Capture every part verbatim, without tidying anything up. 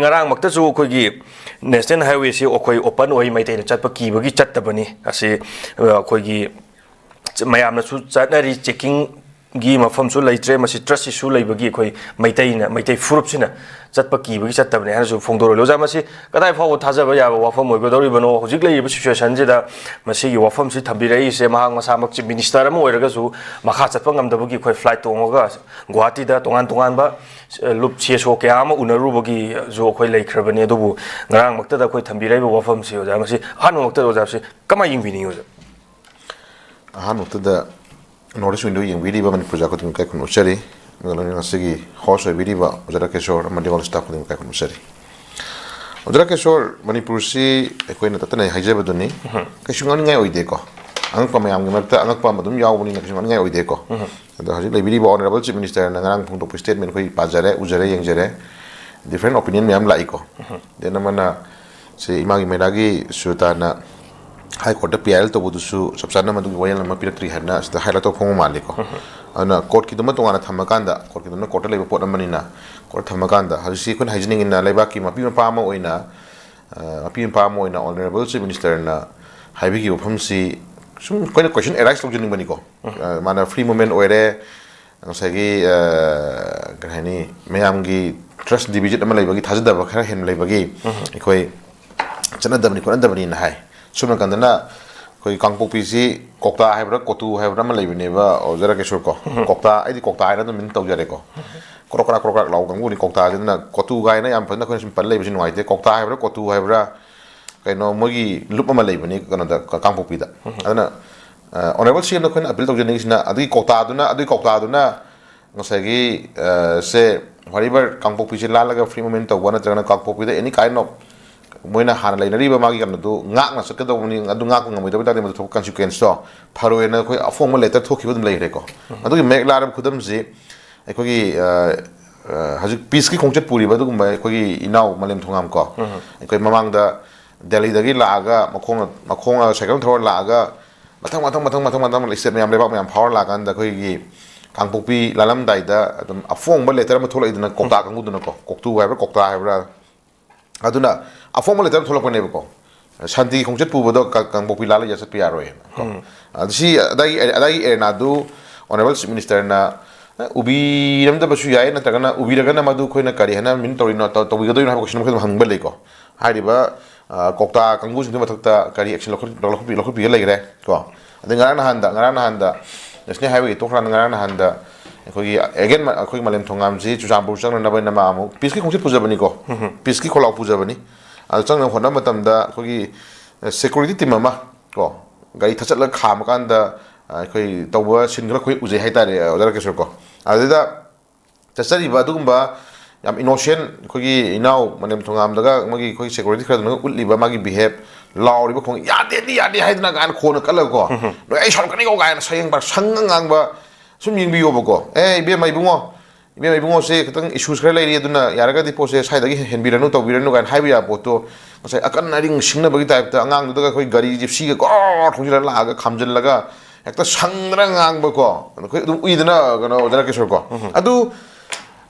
ꯉꯔꯥꯡꯃꯛꯇꯁꯨ ꯑꯩꯈꯣꯏꯒꯤ ꯅꯦꯁꯅꯦꯜ ꯍꯥꯏꯋꯦꯁꯤ ꯑꯩꯈꯣꯏ ꯑꯣꯄꯟ ꯑꯣꯏ, ꯃꯩꯇꯩꯅ ꯆꯠꯄ ꯀꯤꯕꯒꯤ ꯆꯠꯇꯕꯅꯤ꯫ ꯑꯁꯤ, ꯑ, ꯑꯩꯈꯣꯏꯒꯤ ꯃꯌꯥꯝꯅꯁꯨ ꯆꯠꯅꯔꯤ, ꯆꯦꯛꯀꯤꯡꯒꯤ ꯃꯐꯝꯁꯨ ꯂꯩꯇ꯭ꯔꯦ꯫ ꯃꯁꯤ ꯇ꯭ꯔꯁ ꯏꯁꯨ ꯂꯩꯕꯒꯤ ꯑꯩꯈꯣꯏ ꯃꯩꯇꯩꯅ, ꯃꯩꯇꯩ ꯐꯨꯔꯨꯞꯁꯤꯅ ꯆꯠꯄ ꯀꯤꯕꯒꯤ ꯆꯠꯇꯕꯅꯤ ꯍꯥꯏꯅꯁꯨ ꯐꯣꯡꯗꯣꯔꯛꯂꯤ꯫ ꯑꯣꯖꯥ, ꯃꯁꯤ ꯀꯗꯥꯏ ꯐꯥꯎꯕ ꯊꯥꯖꯕ ꯌꯥꯕ ꯋꯥꯐꯝ ꯑꯣꯏꯒꯗꯧꯔꯤꯕꯅꯣ? ꯍꯧꯖꯤꯛ ꯂꯩꯔꯤꯕ ꯁꯤꯆꯨꯋꯦꯁꯟꯁꯤꯗ ꯃꯁꯤꯒꯤ ꯋꯥꯐꯝꯁꯤ ꯊꯝꯕꯤꯔꯛꯏꯁꯦ, ꯃꯍꯥꯛ ꯃꯁꯥꯃꯛ ꯆꯤꯐ ꯃꯤꯅꯤꯁꯇꯔ ꯑꯃ ꯑꯣꯏꯔꯒꯁꯨ ꯃꯈꯥ ꯆꯠꯄ ꯉꯝꯗꯕꯒꯤ ꯑꯩꯈꯣꯏ ꯐ꯭ꯂꯥꯏꯠ ꯇꯣꯡꯉꯒ ꯒꯨꯋꯥꯍꯥꯇꯤꯗ ꯇꯣꯉꯥꯟ ꯇꯣꯉꯥꯟꯕ, ꯑ, ꯂꯨꯞ ꯁꯤ ꯑꯦꯁ ꯑꯣ ꯀꯌꯥ ꯑꯃ ꯎꯅꯔꯨꯕꯒꯤꯁꯨ ꯑꯩꯈꯣꯏ ꯂꯩꯈ꯭ꯔꯕꯅꯤ꯫ ꯑꯗꯨꯕꯨ ꯉꯔꯥꯡꯃꯛꯇꯗ ꯑꯩꯈꯣꯏ ꯊꯝꯕꯤꯔꯛꯏꯕ ꯋꯥꯐꯝꯁꯤ, ꯑꯣꯖꯥ, ꯃꯁꯤ ꯑꯍꯥꯟꯕꯃꯛꯇꯗ, ꯑꯣꯖꯥ, ꯃꯁꯤ ꯀꯃꯥꯏꯅ ꯌꯦꯡꯕꯤꯅꯤꯡꯉꯤ, ꯑꯣꯖꯥ? ꯑꯍꯥꯟꯕꯃꯛꯇꯗ North East Window ꯌꯦꯡꯕꯤꯔꯤꯕ ꯃꯅꯤꯄꯨꯔ ꯄ꯭ꯔꯖꯥ ꯈꯨꯗꯤꯡꯃꯛ ꯏꯀꯥꯏ ꯈꯨꯝꯅꯕ ꯎꯠꯆꯔꯤ꯫ ꯑꯗꯨꯒ ꯂꯣꯏꯅꯅ ꯉꯁꯤꯒꯤ ꯍꯣꯁ ꯑꯣꯏꯕꯤꯔꯤꯕ ꯑꯣꯖꯥ ꯔꯥꯀꯦꯁꯣꯔ ꯑꯃꯗꯤ ꯑꯣꯜ ꯁ꯭ꯇꯥꯐ ꯈꯨꯗꯤꯡꯃꯛ ꯏꯀꯥꯏ ꯈꯨꯝꯅꯕ ꯎꯠꯆꯔꯤ꯫ ꯑꯣꯖꯥ ꯔꯥꯀꯦꯁꯣꯔ, ꯃꯅꯤꯄꯨꯔꯁꯤ ꯑꯩꯈꯣꯏꯅ ꯇꯠꯇꯅ ꯍꯥꯏꯖꯕꯗꯨꯅꯤ, ꯀꯩꯁꯨ ꯉꯛꯅꯤꯡꯉꯥꯏ ꯑꯣꯏꯗꯦꯀꯣ꯫ ꯑꯉꯛꯄ ꯃꯌꯥꯝꯒꯤ ꯃꯔꯛꯇ ꯑꯉꯛꯄ ꯑꯃ ꯑꯗꯨꯝ ꯌꯥꯎꯕꯅꯤꯅ ꯀꯩꯁꯨ ꯉꯛꯅꯤꯡꯉꯥꯏ ꯑꯣꯏꯗꯦꯀꯣ꯫ ꯑꯗꯣ ꯍꯧꯖꯤꯛ ꯂꯩꯕꯤꯔꯤꯕ ꯑꯣꯅꯔꯦꯕꯜ ꯆꯤꯐ ꯃꯤꯅꯤꯁꯇꯔꯅ ꯉꯔꯥꯡ ꯐꯣꯡꯗꯣꯛꯄ ꯁ꯭ꯇꯦꯠꯃꯦꯟ ꯑꯩꯈꯣꯏ ꯄꯥꯖꯔꯦ, ꯎꯖꯔꯦ, ꯌꯦꯡꯖꯔꯦ꯫ ꯗꯤꯐ꯭ꯔꯦꯟ ꯑꯣꯄꯤꯅꯤꯌꯟ ꯃꯌꯥꯝ ꯂꯥꯛꯏꯀꯣ꯫ ꯗꯦꯟ ꯑꯃꯅ ꯁꯤ ꯏꯃꯥꯒꯤ ꯃꯩꯔꯥꯒꯤ ꯁꯨꯔꯇꯥꯅ ꯍꯥꯏ ꯀꯣꯔꯠꯇ ꯄꯤ ꯑꯥꯏ ꯑꯦꯜ ꯇꯧꯕꯗꯨꯁꯨ ꯆꯞ ꯆꯥꯅ ꯃꯗꯨꯒꯤ ꯋꯥꯌꯦꯜ ꯑꯃ ꯄꯤꯔꯛꯇ꯭ꯔꯤ ꯍꯥꯏꯗꯅ ꯁꯤꯗ ꯍꯥꯏꯂꯥꯏꯠ ꯇꯧꯕ ꯐꯣꯡꯕ ꯃꯥꯜꯂꯤꯀꯣ꯫ ꯑꯗꯨꯅ ꯀꯣꯔꯠꯀꯤꯗꯨꯃ ꯇꯣꯉꯥꯟꯅ ꯊꯝꯃꯀꯥꯟꯗ, ꯀꯣꯔꯠꯀꯤꯗꯨꯅ ꯀꯣꯔꯠꯇ ꯂꯩꯕ ꯄꯣꯠ ꯑꯃꯅꯤꯅ, ꯀꯣꯔꯠ ꯊꯝꯃꯀꯥꯟꯗ ꯍꯧꯖꯤꯛꯁꯤ ꯑꯩꯈꯣꯏꯅ ꯍꯥꯏꯖꯅꯤꯡꯉꯤꯅ ꯂꯩꯕꯥꯛꯀꯤ ꯃꯄꯤ ꯃꯄꯥ ꯑꯃ ꯑꯣꯏꯅ, ꯑ, ꯃꯄꯤ ꯃꯄꯥ ꯑꯃ ꯑꯣꯏꯅ ꯑꯣꯅꯔꯦꯕꯜ ꯆꯤꯐ ꯃꯤꯅꯤꯁꯇꯔꯅ ꯍꯥꯏꯕꯤꯈꯤꯕ ꯋꯥꯐꯝꯁꯤ ꯁꯨꯝ ꯑꯩꯈꯣꯏꯅ ꯀꯣꯏꯁꯟ ꯑꯦꯔꯥꯏꯁ ꯇꯧꯖꯅꯤꯡꯕꯅꯤꯀꯣ꯫ ꯑ, ꯃꯥꯅ ꯐ꯭ꯔꯤ ꯃꯨꯚꯃꯦꯟ ꯑꯣꯏꯔꯦ, ꯉꯁꯥꯏꯒꯤ, ꯑ, ꯀꯔꯤ ꯍꯥꯏꯅꯤ, ꯃꯌꯥꯝꯒꯤ ꯇ꯭ꯔꯁ ꯗꯤꯐꯤꯁꯤꯠ ꯑꯃ ꯂꯩꯕꯒꯤ, ꯊꯥꯖꯗꯕ ꯈꯔ ꯍꯦꯟꯅ ꯂꯩꯕꯒꯤ ꯑꯩꯈꯣꯏ ꯆꯠꯅꯗꯕꯅꯤ ꯈꯣꯠꯅꯗꯕꯅꯤꯅ ꯍꯥꯏ꯫ ꯁꯣꯝ ꯅꯥꯀꯟꯗꯅ ꯑꯩꯈꯣꯏ ꯀꯥꯡꯄꯣꯛꯄꯤꯁꯤ ꯀꯧꯇꯥ ꯍꯥꯏꯕ꯭ꯔꯥ ꯀꯣꯇꯨ ꯍꯥꯏꯕ꯭ꯔꯥ ꯑꯃ ꯂꯩꯕꯅꯦꯕ, ꯑꯣꯖꯥ ꯔꯥꯀꯦꯁꯣꯔ ꯀꯣ꯫ ꯀꯧꯇꯥ, ꯑꯩꯗꯤ ꯀꯧꯇꯥ ꯍꯥꯏꯅ ꯑꯗꯨꯝ ꯃꯤꯡ ꯇꯧꯖꯔꯦꯀꯣ꯫ ꯀ꯭ꯔꯣꯛ ꯀ꯭ꯔꯥꯛ ꯀ꯭ꯔꯣꯛ ꯀ꯭ꯔꯥꯛ ꯂꯥꯎꯕ ꯀꯥꯡꯕꯨꯅꯤ꯫ ꯀꯧꯇꯥꯁꯤꯅ ꯀꯣꯇꯨ ꯀꯥꯏꯅ ꯌꯥꯝ ꯐꯖꯅ ꯑꯩꯈꯣꯏꯅ ꯁꯨꯝ ꯄꯜ ꯂꯩꯕꯁꯤ ꯅꯨꯡꯉꯥꯏꯇꯦ꯫ ꯀꯧꯇꯥ ꯍꯥꯏꯕ꯭ꯔꯥ ꯀꯣꯇꯨ ꯍꯥꯏꯕ꯭ꯔꯥ, ꯀꯩꯅꯣ, ꯃꯣꯏꯒꯤ ꯂꯨꯞ ꯑꯃ ꯂꯩꯕꯅꯤ ꯀꯩꯅꯣꯗ, ꯀ-, ꯀꯥꯡꯄꯣꯛꯄꯤꯗ꯫ ꯑꯗꯨꯅ, ꯑ, ꯑꯣꯅꯔꯦꯕꯜ ꯁꯤ ꯑꯦꯝꯗ ꯑꯩꯈꯣꯏꯅ ꯑꯄꯤꯜ ꯇꯧꯖꯅꯤꯡꯉꯤꯁꯤꯅ ꯑꯗꯨꯒꯤ ꯀꯧꯇꯥꯗꯨꯅ, ꯑꯗꯨꯒꯤ ꯀꯧꯇꯥꯗꯨꯅ ꯉꯁꯥꯏꯒꯤ, ꯑ, ꯁꯦ, whatever, ꯀꯥꯡꯄꯣꯛꯄꯤꯁꯦ ꯂꯥꯜꯂꯒ ꯐ꯭ꯔꯤ ꯃꯨꯚꯃꯦꯟ ꯇꯧꯕ ꯅꯠꯇ꯭ꯔꯒꯅ ꯀꯥꯡꯄꯣꯛꯄꯤꯗ any kind of ꯃꯣꯏꯅ ꯍꯥꯟꯅ ꯂꯩꯅꯔꯤꯕ ꯃꯥꯒꯤ ꯀꯩꯅꯣꯗꯨ ꯉꯥꯛꯅ ꯆꯠꯀꯗꯧꯕꯅꯤ, ꯑꯗꯨ ꯉꯥꯛꯄ ꯉꯝꯃꯣꯏꯗꯕ ꯇꯥꯔꯗꯤ ꯃꯗꯨ ꯊꯣꯛꯄ ꯀꯟꯁꯤꯀ꯭ꯋꯦꯟꯁꯇꯣ ꯐꯔꯣꯏꯅ ꯑꯩꯈꯣꯏ ꯑꯐꯣꯡꯕ ꯂꯦꯇꯔ ꯊꯣꯛꯈꯤꯕ ꯑꯗꯨꯝ ꯂꯩꯈ꯭ꯔꯦꯀꯣ꯫ ꯑꯗꯨꯒꯤ ꯃꯌꯦꯛ ꯂꯥꯔꯕ ꯈꯨꯗꯝꯁꯤ ꯑꯩꯈꯣꯏꯒꯤ, ꯑ, ꯑ, ꯍꯧꯖꯤꯛ ꯄꯤꯁꯀꯤ ꯈꯣꯡꯆꯠ ꯄꯨꯔꯤꯕ ꯑꯗꯨꯒꯨꯝꯕ ꯑꯩꯈꯣꯏꯒꯤ ꯏꯅꯥꯎ ꯃꯥꯂꯦꯝ ꯊꯣꯉꯥꯝ ꯀꯣ, ꯑꯩꯈꯣꯏ ꯃꯃꯥꯡꯗ ꯗꯦꯜꯂꯤꯗꯒꯤ ꯂꯥꯛꯑꯒ ꯃꯈꯣꯡꯅ, ꯃꯈꯣꯡꯅ ꯁꯥꯏꯀꯜ ꯊꯧꯔ ꯂꯥꯛꯑꯒ ꯃꯊꯪ, ꯃꯊꯪ, ꯃꯊꯪ, ꯃꯊꯪ, ꯃꯊꯪ ꯏꯁꯇꯦꯠ ꯃꯌꯥꯝ, ꯂꯩꯕꯥꯛ ꯃꯌꯥꯝ ꯐꯥꯎꯔ ꯂꯥꯛꯑꯀꯥꯟꯗ ꯑꯩꯈꯣꯏꯒꯤ ꯀꯥꯡꯄꯣꯛꯄꯤ ꯂꯥꯜꯂꯝꯗꯥꯏꯗ ꯑꯗꯨꯝ ꯑꯐꯣꯡꯕ ꯂꯦꯇꯔ ꯑꯃ ꯊꯣꯛꯂꯛꯏꯗꯅ, ꯀꯧꯇꯥ ꯀꯥꯡꯕꯨꯗꯨꯅꯀꯣ, ꯀꯣꯛꯇꯨ ꯍꯥꯏꯕ꯭ꯔꯥ, ꯀꯧꯇꯥ ꯍꯥꯏꯕ꯭ꯔꯥ, ꯑꯗꯨꯅ ꯑꯐꯣꯡꯕ ꯂꯦꯇꯔ ꯊꯣꯛꯂꯛꯄꯅꯦꯕꯀꯣ, ꯁꯥꯟꯇꯤ ꯈꯣꯡꯆꯠ ꯄꯨꯕꯗꯣ ꯀ- ꯀꯥꯡꯄꯣꯛꯄꯤ ꯂꯥꯜꯂ ꯆꯠꯄ ꯌꯥꯔꯣꯏꯅ ꯀꯣ꯫ ꯑꯗꯨ ꯁꯤ ꯑꯗꯥꯏꯒꯤ ꯑꯗꯥꯏꯒꯤ ꯑꯦꯔꯦꯅꯥꯗꯨ ꯑꯣꯅꯔꯦꯕꯜ ꯆꯤꯐ ꯃꯤꯅꯤꯁꯇꯔꯅ ꯎꯕꯤꯔꯝꯗꯕꯁꯨ ꯌꯥꯏ, ꯅꯠꯇ꯭ꯔꯒꯅ ꯎꯕꯤꯔꯒꯅ ꯃꯗꯨ ꯑꯩꯈꯣꯏꯅ ꯀꯔꯤ ꯍꯥꯏꯅ ꯃꯤꯟ ꯇꯧꯔꯤꯅꯣ, ꯇꯧ- ꯇꯧꯕꯤꯒꯗꯣꯏꯅꯣ ꯍꯥꯏꯕ ꯀꯣꯏꯁꯟ ꯃꯈꯜ ꯑꯃ ꯍꯪꯕ ꯂꯩꯀꯣ꯫ ꯍꯥꯏꯔꯤꯕ ꯀꯧꯇꯥ ꯀꯥꯡꯕꯨꯁꯤꯡꯗꯨꯒꯤ ꯃꯊꯛꯇ ꯀꯔꯤ ꯑꯦꯛꯁꯟ ꯂꯧꯈꯠꯄꯤꯒ ꯂꯩꯈ꯭ꯔꯦ ꯀꯣ꯫ ꯑꯗꯩ ꯉꯔꯥꯡ ꯅꯍꯥꯟꯗ ꯉꯔꯥꯡ ꯅꯍꯥꯟꯗ ꯅꯦꯁꯅꯦꯜ ꯍꯥꯏꯋꯦꯒꯤ ꯇꯣꯛꯈ꯭ꯔꯀꯥꯟꯗ ꯉꯔꯥꯡ ꯅꯍꯥꯟꯗ ꯑꯩꯈꯣꯏꯒꯤ ꯑꯦꯒꯦꯟ ꯑꯩꯈꯣꯏꯒꯤ ꯃꯥꯂꯦꯝ ꯊꯣꯡꯉꯥꯝꯁꯤ ꯆꯨꯔꯆꯥꯟꯄꯨꯔ ꯆꯪꯅꯅꯕ ꯑꯩꯅ ꯃꯥ ꯑꯃꯨꯛ ꯄꯤꯁꯀꯤ ꯈꯣꯡꯆꯠ ꯄꯨꯖꯕꯅꯤꯀꯣ꯫ ꯄꯤꯁꯀꯤ ꯈꯣꯜꯂꯥꯎ ꯄꯨꯖꯕꯅꯤ꯫ ꯑꯗꯨ ꯆꯪꯅꯕ ꯍꯣꯠꯅꯕ ꯃꯇꯝꯗ ꯑꯩꯈꯣꯏꯒꯤ ꯁꯦꯀ꯭ꯌꯨꯔꯤꯇꯤ ꯇꯤꯝ ꯑꯃ ꯀꯣ, ꯒꯥꯔꯤ ꯊꯠꯆꯠꯂꯒ ꯈꯥꯝꯃ ꯀꯥꯟꯗ ꯑꯩꯈꯣꯏ ꯇꯧꯕ ꯁꯤꯟ ꯈꯔ ꯑꯩꯈꯣꯏ ꯎꯖꯩ ꯍꯥꯏꯇꯥꯔꯦ ꯑꯣꯖꯥ ꯔꯥꯀꯦꯁꯣꯔ ꯀꯣ꯫ ꯑꯗꯨꯗ ꯆꯠꯆꯔꯤꯕ ꯑꯗꯨꯒꯨꯝꯕ ꯌꯥꯝ ꯏꯅꯣꯁꯦꯟ ꯑꯩꯈꯣꯏꯒꯤ ꯏꯅꯥꯎ ꯃꯅꯦꯝ ꯊꯣꯉꯥꯝꯗꯒ ꯃꯣꯏꯒꯤ ꯑꯩꯈꯣꯏ ꯁꯦꯀ꯭ꯌꯨꯔꯤꯇꯤ ꯈꯔꯗꯨꯅꯒ ꯎꯠꯂꯤꯕ ꯃꯥꯒꯤ ꯕꯤꯍꯦꯞ, ꯂꯥꯎꯔꯤꯕ ꯈꯣꯡ "ꯌꯥꯗꯦꯗꯤ ꯌꯥꯗꯦ" ꯍꯥꯏꯗꯅ ꯀꯥꯏꯅ ꯈꯣꯟꯅ ꯀꯜꯂꯒꯀꯣ, "ꯅꯣꯏ ꯑꯩ ꯁꯥꯎꯔꯛꯀꯅꯤꯀꯣ" ꯀꯥꯏꯅ ꯁꯌꯦꯡ ꯁꯪꯉ ꯉꯥꯡꯕ ꯁꯨꯝ ꯌꯦꯡꯕꯤꯌꯣꯕꯀꯣ꯫ "ꯑꯦ ꯏꯕꯦꯝꯃ ꯏꯕꯨꯡꯉꯣ, ꯏꯕꯦꯝꯃ ꯏꯕꯨꯡꯉꯣꯁꯦ ꯈꯤꯇꯪ ꯏꯁꯨꯁ ꯈꯔ ꯂꯩꯔꯤ, ꯑꯗꯨꯅ ꯌꯥꯔꯒꯗꯤ ꯄꯣꯠꯁꯦ ꯁ꯭ꯋꯥꯏꯗꯒꯤ ꯍꯦꯟꯕꯤꯔꯅꯨ, ꯇꯧꯕꯤꯔꯅꯨ" ꯀꯥꯏꯅ ꯍꯥꯏꯕ ꯌꯥꯕ ꯄꯣꯠꯇꯣ ꯉꯁꯥꯏ ꯑꯀꯟ ꯑꯔꯤꯡ ꯁꯤꯡꯅꯕꯒꯤ ꯇꯥꯏꯞꯇ ꯑꯉꯥꯡꯗꯨꯗꯒ ꯑꯩꯈꯣꯏ ꯒꯥꯔꯤ ꯖꯤꯞꯁꯤꯒ ꯀꯣ ꯊꯧꯖꯤꯜꯂ ꯂꯥꯛꯑꯒ ꯈꯥꯝꯖꯤꯜꯂꯒ ꯍꯦꯛꯇ ꯁꯪꯗꯅ ꯉꯥꯡꯕꯀꯣ꯫ ꯑꯩꯈꯣꯏ ꯑꯗꯨꯝ ꯎꯏꯗꯅ ꯀꯩꯅꯣ ꯑꯣꯖꯥ ꯔꯥꯀꯦꯁꯣꯔ ꯀꯣ꯫ ꯑꯗꯨ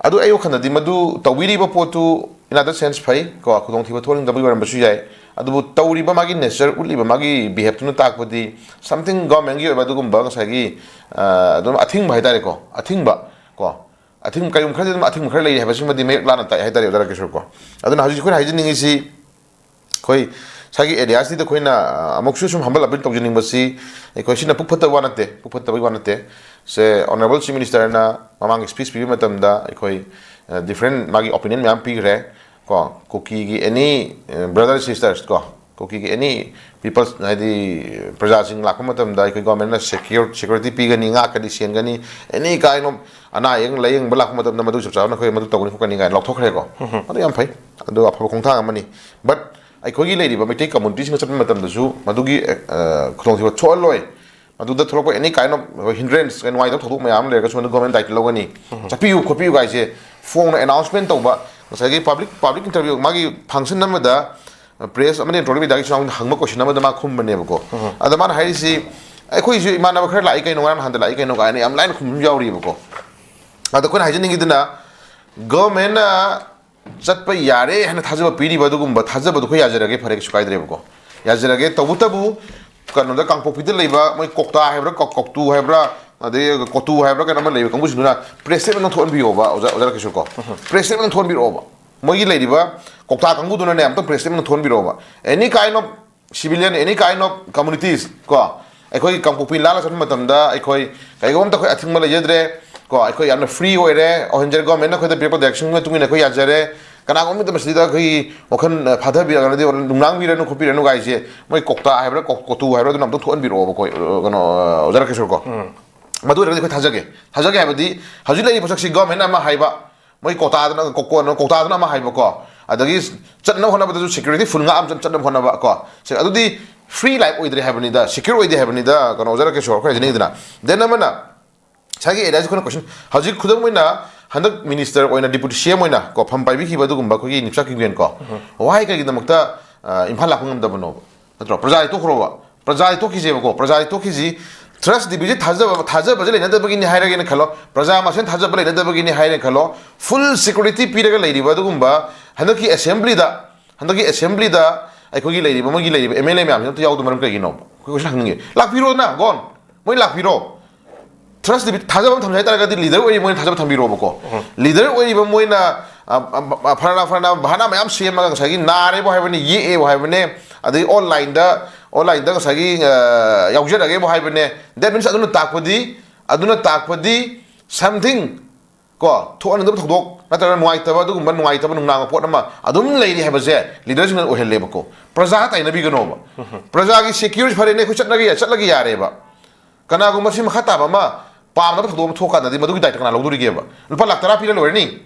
ꯑꯗꯨ ꯑꯩ ꯋꯥꯈꯜꯗꯗꯤ ꯃꯗꯨ ꯇꯧꯕꯤꯔꯤꯕ ꯄꯣꯠꯇꯨ in other sense ꯐꯩ ꯀꯣ, ꯈꯨꯗꯣꯡꯊꯤꯕ ꯊꯣꯛꯍꯟꯅꯤꯡꯗꯕꯒꯤ ꯑꯣꯏꯔꯝꯕꯁꯨ ꯌꯥꯏ꯫ ꯑꯗꯨꯕꯨ ꯇꯧꯔꯤꯕ ꯃꯥꯒꯤ ꯅꯦꯆꯔ ꯎꯠꯂꯤꯕ ꯃꯥꯒꯤ ꯕꯤꯍꯦꯞꯇꯨꯅ ꯇꯥꯛꯄꯗꯤ something ꯒꯣꯔꯃꯦꯟꯒꯤ ꯑꯣꯏꯕ ꯑꯗꯨꯒꯨꯝꯕ ꯉꯁꯥꯏꯒꯤ ꯑ, ꯑꯗꯨꯝ ꯑꯊꯤꯡꯕ ꯍꯥꯏꯇꯥꯔꯦꯀꯣ, ꯑꯊꯤꯡꯕ ꯀꯣ, ꯑꯊꯤꯡ ꯀꯩꯒꯨꯝꯕ ꯈꯔꯗꯤ ꯑꯗꯨꯝ ꯑꯊꯤꯡꯕ ꯈꯔ ꯂꯩꯔꯤ ꯍꯥꯏꯕꯁꯤꯃꯗꯤ ꯃꯌꯦꯛ ꯂꯥꯅ ꯇꯥꯛꯑꯦ ꯍꯥꯏꯇꯥꯔꯦ ꯑꯣꯖꯥ ꯔꯥꯀꯦꯁꯣꯔ ꯀꯣ꯫ ꯑꯗꯨꯅ ꯍꯧꯖꯤꯛ ꯑꯩꯈꯣꯏꯅ ꯍꯥꯏꯖꯅꯤꯡꯉꯤꯁꯤ ꯑꯩꯈꯣꯏ ꯉꯁꯥꯏꯒꯤ ꯑꯦꯔꯤꯌꯥꯁꯤꯗ ꯑꯩꯈꯣꯏꯅ ꯑ, ꯑꯃꯨꯛꯁꯨ ꯁꯨꯝ ꯍꯝꯕꯜ ꯑꯄꯤꯜ ꯇꯧꯖꯅꯤꯡꯕꯁꯤ, ꯑꯩꯈꯣꯏ ꯁꯤꯅ ꯄꯨꯛ ꯐꯠꯇꯕ ꯋꯥ ꯅꯠꯇꯦ, ꯄꯨꯛ ꯐꯠꯇꯕꯒꯤ ꯋꯥ ꯅꯠꯇꯦ꯫ ꯁꯦ ꯑꯣꯅꯔꯦꯕꯜ ꯆꯤꯐ ꯃꯤꯅꯤꯁꯇꯔꯅ ꯃꯃꯥꯡꯒꯤ ꯁ꯭ꯄꯤꯆ ꯄꯤꯕ ꯃꯇꯝꯗ ꯑꯩꯈꯣꯏ ꯗꯤꯐ꯭ꯔꯦꯟ ꯃꯥꯒꯤ ꯑꯣꯄꯤꯅꯤꯌꯟ ꯃꯌꯥꯝ ꯄꯤꯈ꯭ꯔꯦ ꯀꯣ꯫ ꯀꯨꯀꯤꯒꯤ ꯑꯦꯅꯤ ꯕ꯭ꯔꯗꯔ ꯁꯤꯁꯇꯔꯁ ꯀꯣ, ꯀꯨꯀꯤꯒꯤ ꯑꯦꯅꯤ ꯄꯤꯄꯜꯁ ꯍꯥꯏꯗꯤ ꯄ꯭ꯔꯖꯥꯁꯤꯡ ꯂꯥꯛꯄ ꯃꯇꯝꯗ ꯑꯩꯈꯣꯏ ꯒꯣꯔꯃꯦꯟꯅ ꯁꯦꯀ꯭ꯌꯨꯔ ꯁꯦꯀ꯭ꯌꯨꯔꯤꯇꯤ ꯄꯤꯒꯅꯤ, ꯉꯥꯛꯀꯅꯤ, ꯁꯦꯟꯒꯅꯤ, ꯑꯦꯅꯤ ꯀꯥꯏꯟ ꯑꯣꯐ ꯑꯅꯥ ꯑꯌꯦꯛ ꯂꯥꯏꯌꯦꯡꯕ ꯂꯥꯛꯄ ꯃꯇꯝꯗ ꯃꯗꯨ ꯆꯞ ꯆꯥꯕꯅ ꯑꯩꯈꯣꯏ ꯃꯗꯨ ꯇꯧꯒꯅꯤ ꯈꯣꯠꯀꯅꯤ ꯀꯥꯏꯅ ꯂꯥꯎꯊꯣꯛꯈ꯭ꯔꯦꯀꯣ꯫ ꯑꯗꯨ ꯌꯥꯝ ꯐꯩ, ꯑꯗꯨ ꯑꯐꯕ ꯈꯣꯡꯊꯥꯡ ꯑꯃꯅꯤ꯫ ꯕꯠ ꯑꯩꯈꯣꯏꯒꯤ ꯂꯩꯔꯤꯕ ꯃꯩꯇꯩ ꯀꯝꯃꯨꯅꯤꯇꯤꯁꯤꯡꯒ ꯆꯠꯄ ꯃꯇꯝꯗꯁꯨ ꯃꯗꯨꯒꯤ ꯑ, ꯈꯨꯗꯣꯡꯊꯤꯕ ꯊꯣꯛꯍꯜꯂꯣꯏ꯫ ꯃꯗꯨꯗ ꯊꯣꯛꯂꯛꯄ ꯑꯦꯅꯤ ꯀꯥꯏꯟ ꯑꯣꯐ ꯍꯤꯟꯗ꯭ꯔꯦꯟꯁ, ꯅꯨꯡꯉꯥꯏꯇꯕ ꯊꯧꯗꯣꯛ ꯃꯌꯥꯝ ꯑꯃ ꯂꯩꯔꯒꯁꯨ ꯃꯗꯨ ꯒꯣꯔꯃꯦꯟ ꯗꯥꯏꯇ ꯂꯧꯒꯅꯤ꯫ ꯆꯠꯄꯤꯌꯨ ꯈꯣꯠꯄꯤꯌꯨ ꯀꯥꯏꯁꯦ ꯐꯣꯡꯅ ꯑꯦꯅꯥꯎꯟꯁꯃꯦꯟ ꯇꯧꯕ, ꯉꯁꯥꯏꯒꯤ ꯄꯕ꯭ꯂꯤꯛ ꯄꯕ꯭ꯂꯤꯛ ꯏꯟꯇꯔꯚ꯭ꯌꯨ ꯃꯥꯒꯤ ꯐꯪꯁꯟ ꯑꯃꯗ ꯄ꯭ꯔꯦꯁ ꯑꯃꯗꯤ ꯏꯟꯇꯔꯚ꯭ꯌꯨ ꯃꯤꯗꯤꯌꯥꯒꯤ ꯆꯨꯅꯥꯡꯗ ꯍꯪꯕ ꯀꯣꯏꯁꯟ ꯑꯃꯗ ꯃꯥ ꯈꯨꯝꯕꯅꯦꯕꯀꯣ꯫ ꯑꯗ ꯃꯥꯅ ꯍꯥꯏꯔꯤꯁꯤ, "ꯑꯩꯈꯣꯏꯁꯨ ꯏꯃꯥꯟꯅꯕ ꯈꯔ ꯂꯥꯛꯏ ꯀꯩꯅꯣ, ꯉꯔꯥꯡ ꯅꯍꯥꯟꯗ ꯂꯥꯛꯏ ꯀꯩꯅꯣ" ꯀꯥꯏꯅ ꯌꯥꯝ ꯂꯥꯏꯅ ꯈꯨꯝꯕ ꯑꯃ ꯌꯥꯎꯔꯤꯕꯀꯣ꯫ ꯑꯗ ꯑꯩꯈꯣꯏꯅ ꯍꯥꯏꯖꯅꯤꯡꯉꯤꯗꯨꯅ ꯒꯣꯔꯃꯦꯟꯅ ꯆꯠꯄ ꯌꯥꯔꯦ ꯍꯥꯏꯅ ꯊꯥꯖꯕ ꯄꯤꯔꯤꯕ ꯑꯗꯨꯒꯨꯝꯕ ꯊꯥꯖꯕꯗꯣ ꯑꯩꯈꯣꯏ ꯌꯥꯖꯔꯒꯦ, ꯐꯔꯦ, ꯀꯩꯁꯨ ꯀꯥꯏꯗ꯭ꯔꯦꯕꯀꯣ꯫ ꯌꯥꯖꯔꯒꯦ꯫ ꯇꯧꯕꯇꯕꯨ ꯀꯩꯅꯣꯗ, ꯀꯥꯡꯄꯣꯛꯄꯤꯗ ꯂꯩꯕ ꯃꯣꯏ ꯀꯣꯛꯇꯥ ꯍꯥꯏꯕ꯭ꯔꯥ, ꯀꯧ- ꯀꯧꯇꯨ ꯍꯥꯏꯕ꯭ꯔꯥ, ꯑꯗꯩ ꯀꯣꯇꯨ ꯍꯥꯏꯕ꯭ꯔꯥ, ꯀꯩꯅꯣ ꯑꯃ ꯂꯩꯕ ꯀꯥꯡꯕꯨꯁꯤꯡꯗꯨꯅ press statement ꯑꯃ ꯊꯣꯛꯍꯟꯕꯤꯌꯣꯕ, ꯑꯣꯖꯥ, ꯑꯣꯖꯥ ꯔꯥꯀꯦꯁꯣꯔ ꯀꯣ꯫ Press statement ꯑꯃ ꯊꯣꯛꯍꯟꯕꯤꯔꯛꯑꯣꯕ꯫ ꯃꯣꯏꯒꯤ ꯂꯩꯔꯤꯕ ꯀꯣꯛꯇꯥ ꯀꯥꯡꯕꯨꯗꯨꯅꯅꯦ, ꯑꯝꯇꯪ press statement ꯑꯃ ꯊꯣꯛꯍꯟꯕꯤꯔꯛꯑꯣꯕ꯫ Any kind of civilian, any kind of communities ꯀꯣ, ꯑꯩꯈꯣꯏ ꯀꯥꯡꯄꯣꯛꯄꯤ ꯂꯥꯜꯂ ꯆꯠꯄ ꯃꯇꯝꯗ ꯑꯩꯈꯣꯏ ꯀꯩꯒꯨꯝꯕ ꯑꯝꯇ ꯑꯩꯈꯣꯏ ꯑꯊꯤꯡꯕ ꯂꯩꯖꯗ꯭ꯔꯦ ꯀꯣ꯫ ꯑꯩꯈꯣꯏ ꯌꯥꯝꯅ free ꯑꯣꯏꯔꯦ꯫ ꯑꯣꯍꯦꯟꯖꯔ ꯒꯣꯔꯃꯦꯟꯅ ꯑꯩꯈꯣꯏꯗ ꯄꯤꯔꯛꯄ directionꯒꯤ ꯃꯇꯨꯡ ꯏꯟꯅ ꯑꯩꯈꯣꯏ ꯌꯥꯖꯔꯦ꯫ ꯀꯅꯥꯒꯨꯝꯕ ꯑꯃꯇ ꯃꯁꯤꯗ ꯑꯩꯈꯣꯏꯒꯤ ꯋꯥꯈꯜ, ꯑ, ꯐꯥꯊꯕꯤꯔꯒꯅꯗꯤ, ꯅꯨꯡꯅꯥꯡꯕꯤꯔꯅꯨ ꯈꯣꯠꯄꯤꯔꯅꯨ ꯀꯥꯏꯁꯦ, ꯃꯣꯏ ꯀꯣꯛꯇꯥ ꯍꯥꯏꯕ꯭ꯔꯥ, ꯀꯣ-, ꯀꯣꯇꯨ ꯍꯥꯏꯕ꯭ꯔꯥ, ꯑꯗꯨꯅ ꯑꯝꯇ ꯊꯣꯛꯍꯟꯕꯤꯔꯛꯑꯣꯕꯀꯣ, ꯑ, ꯀꯩꯅꯣ, ꯑ, ꯑꯣꯖꯥ ꯔꯥꯀꯦꯁꯣꯔ ꯀꯣ꯫ ꯃꯗꯨ ꯑꯣꯏꯔꯒꯗꯤ ꯑꯩꯈꯣꯏ ꯊꯥꯖꯒꯦ꯫ ꯊꯥꯖꯒꯦ ꯍꯥꯏꯕꯗꯤ ꯍꯧꯖꯤꯛ ꯂꯩꯔꯤꯕ ꯄꯣꯠꯁꯛꯁꯤ ꯒꯣꯔꯃꯦꯟꯅ ꯑꯃ ꯍꯥꯏꯕ, ꯃꯣꯏ ꯀꯣꯇꯥꯗꯅ, ꯀꯣ-, ꯀꯣ-, ꯀꯣꯇꯥꯗꯅ ꯑꯃ ꯍꯥꯏꯕꯀꯣ, ꯑꯗꯒꯤ ꯆꯠꯅꯕ ꯍꯣꯠꯅꯕꯗꯁꯨ security full ꯉꯥꯛ ꯑꯃ ꯆꯠ-, ꯆꯠꯅꯕ ꯍꯣꯠꯅꯕ ꯀꯣ꯫ ꯁꯦ, ꯑꯗꯨꯗꯤ free life ꯑꯣꯏꯗ꯭ꯔꯦ ꯍꯥꯏꯕꯅꯤꯗ, secure ꯑꯣꯏꯗꯦ ꯍꯥꯏꯕꯅꯤꯗ, ꯀꯩꯅꯣ, ꯑꯣꯖꯥ ꯔꯥꯀꯦꯁꯣꯔ, ꯑꯩꯈꯣꯏ ꯍꯥꯏꯖꯅꯤꯡꯉꯤꯗꯅ꯫ Then ꯑꯃꯅ ꯉꯁꯥꯏꯒꯤ areaꯁꯤ ꯑꯩꯈꯣꯏꯅ question, ꯍꯧꯖꯤꯛ ꯈꯨꯗꯝ ꯑꯣꯏꯅ ꯍꯟꯗꯛ minister ꯑꯣꯏꯅ, deputy C M ꯑꯣꯏꯅ ꯀꯣ, ꯐꯝ ꯄꯥꯏꯕꯤꯈꯤꯕ ꯑꯗꯨꯒꯨꯝꯕ ꯑꯩꯈꯣꯏꯒꯤ ꯅꯤꯞꯁꯥ ꯀꯤꯡꯒ꯭ꯋꯦꯟ ꯀꯣ, ꯋꯥꯍꯩ ꯀꯩꯒꯤꯗꯃꯛꯇ, ꯑ, ꯏꯝꯐꯥꯜ ꯂꯥꯛꯄ ꯉꯝꯗꯕꯅꯣꯕ? ꯅꯠꯇ꯭ꯔꯣ? ꯄ꯭ꯔꯖꯥꯗꯤ ꯇꯣꯛꯈ꯭ꯔꯣꯕ, ꯄ꯭ꯔꯖꯥꯗꯤ ꯇꯣꯛꯈꯤꯁꯦꯕꯀꯣ, ꯄ꯭ꯔꯖꯥꯗꯤ ꯇꯣꯛꯈꯤꯁꯤ꯫ Trust ꯗꯦꯕꯤꯠꯁꯤ ꯊꯥꯖꯕ, ꯊꯥꯖꯕꯁꯦ ꯂꯩꯅꯗꯕꯒꯤꯅꯤ ꯍꯥꯏꯔꯒꯦꯅ ꯈꯜꯂꯣ, ꯄ꯭ꯔꯖꯥ ꯃꯁꯦꯟ ꯊꯥꯖꯕ ꯂꯩꯅꯗꯕꯒꯤꯅꯤ ꯍꯥꯏꯔꯦꯅ ꯈꯜꯂꯣ, full security ꯄꯤꯔꯒ ꯂꯩꯔꯤꯕ ꯑꯗꯨꯒꯨꯝꯕ ꯍꯟꯗꯛꯀꯤ assemblyꯗ, ꯍꯟꯗꯛꯀꯤ assemblyꯗ ꯑꯩꯈꯣꯏꯒꯤ ꯂꯩꯔꯤꯕ, ꯃꯣꯏꯒꯤ ꯂꯩꯔꯤꯕ M L A ꯃꯌꯥꯝꯁꯤ ꯑꯝꯇ ꯌꯥꯎꯗꯕ ꯃꯔꯝ ꯀꯩꯒꯤꯅꯣ? ꯑꯩꯈꯣꯏ question ꯍꯪꯅꯤꯡꯉꯦ꯫ ꯂꯥꯛꯄꯤꯔꯣꯅ, ꯒꯣꯟ, ꯃꯣꯏ ꯂꯥꯛꯄꯤꯔꯣ꯫ Trust ꯗꯦꯕꯤꯠ ꯊꯥꯖꯕ ꯑꯃ ꯊꯝꯖ ꯍꯥꯏꯇꯥꯔꯒꯗꯤ leader ꯑꯣꯏꯔꯤꯕ ꯃꯣꯏꯅ ꯊꯥꯖꯕ ꯊꯝꯕꯤꯔꯣꯕꯀꯣ꯫ Leader ꯑꯣꯏꯔꯤꯕ ꯃꯣꯏꯅ, ꯑ, ꯑ, ꯑ, ꯐꯔꯅ, ꯐꯔꯅ ꯕꯍꯥꯅꯥ ꯃꯌꯥꯝ ꯁꯦꯝꯃꯒ ꯉꯁꯥꯏꯒꯤ ꯅꯥꯔꯦꯕꯨ ꯍꯥꯏꯕꯅꯦ, ꯌꯦꯛꯑꯦꯕꯨ ꯍꯥꯏꯕꯅꯦ, ꯑꯗꯩ onlineꯗ, onlineꯗ ꯉꯁꯥꯏꯒꯤ, ꯑ, ꯌꯥꯎꯖꯔꯒꯦꯕꯨ ꯍꯥꯏꯕꯅꯦ꯫ That means ꯑꯗꯨꯅ ꯇꯥꯛꯄꯗꯤ, ꯑꯗꯨꯅ ꯇꯥꯛꯄꯗꯤ something ꯀꯣ, ꯊꯣꯛꯍꯟꯅꯤꯡꯗꯕ ꯊꯧꯗꯣꯛ ꯅꯠꯇ꯭ꯔꯒ ꯅꯨꯡꯉꯥꯏꯇꯕ, ꯑꯗꯨꯒꯨꯝꯕ ꯅꯨꯡꯉꯥꯏꯇꯕ ꯅꯨꯡꯅꯥꯡꯕ ꯄꯣꯠ ꯑꯃ ꯑꯗꯨꯝ ꯂꯩꯔꯤ ꯍꯥꯏꯕꯁꯦ leaderꯁꯤꯡꯅ ꯑꯣꯏꯍꯜꯂꯦꯕꯀꯣ꯫ ꯄ꯭ꯔꯖꯥ ꯇꯥꯏꯅꯕꯤꯒꯅꯣꯕ꯫ ꯄ꯭ꯔꯖꯥꯒꯤ security ꯐꯔꯦꯅꯦ, ꯑꯩꯈꯣꯏ ꯆꯠꯂꯒꯦ, ꯆꯠꯂꯒꯦ ꯌꯥꯔꯦꯕ꯫ ꯀꯅꯥꯒꯨꯝꯕ ꯁꯤ ꯃꯈꯥ ꯇꯥꯕ ꯑꯃ ꯄꯥꯝꯗꯕ ꯊꯧꯗꯣꯛ ꯑꯃ ꯊꯣꯛꯑꯀꯥꯟꯗꯗꯤ ꯃꯗꯨꯒꯤ ꯗꯥꯏꯇ ꯀꯅꯥ ꯂꯧꯗꯣꯔꯤꯒꯦꯕ? ꯂꯨꯄꯥ ꯂꯥꯛ ꯇꯔꯥ ꯄꯤꯔ ꯂꯣꯏꯔꯅꯤ,